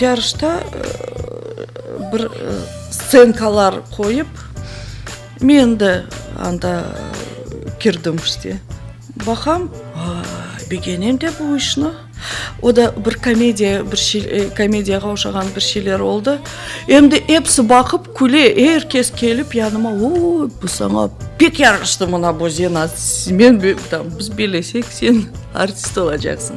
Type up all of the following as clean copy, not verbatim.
yarışta bir stsenkalar qoyıp, men de anda kirdim işte. Baqam, begenem de bu işni. O da bir komediya, bir şey, komediyağa oşağan bir şeyler oldı. Em de episi baqıp küle, er kes kelip yanıma, oy, bu saña pek yaraştı mına bu zenaat, men, biz belesek, sen artist olacaqsıñ.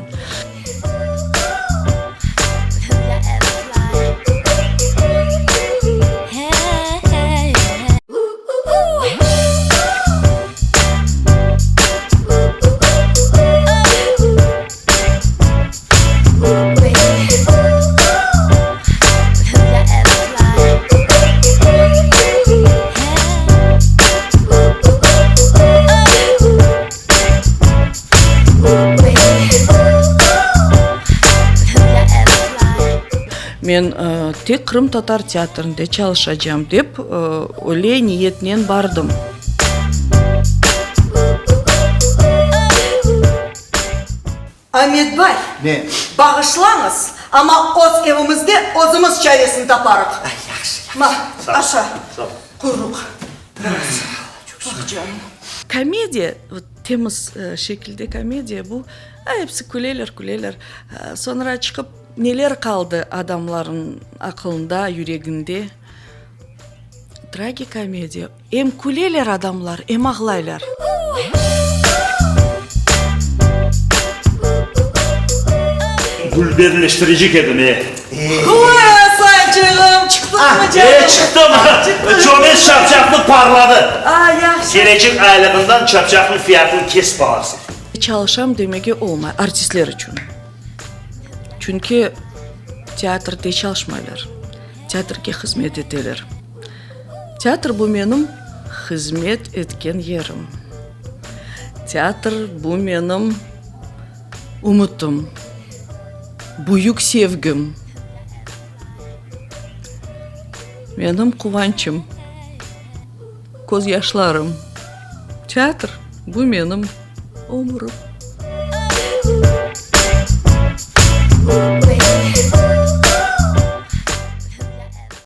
Men tek qırımtatar teatrinde çalışacam dep, öyle niyetnen bardım. Ametbay, Ne? Bağışlañız, amma öz evimizde özümiz çaresini taparıq. Ay, yahşı, yahşı. Ma, aşa. Sağ ol. Quyruq biraz. Ah, canım. Komediya, temiz şekilde komediya bu, episi küleler, küleler. Soñra çıqıp, neler qaldı adamlarnıñ aqılında, yüreginde? Tragikomediya. Em küleler adamlar, em ağlaylar. Dülberleştirecek edim, e. Oy, Asançığım, çıqtıñmı canım? E, çıqtım. Çömez çapçaqnı parladı. A, yahşı. Kelecek aylığından çapçaqnıñ fiyatını kesip alırsıñ. Çalışam demege olmay artistler içün. Çünki teatrde çalışmaylar, teatrge hızmet eteler. Teatr bu menim hızmet etken yerim. Teatr bu menim ümütim, büyük sevgim, menim quvançım, közyaşlarım. Teatr bu menim ömürim.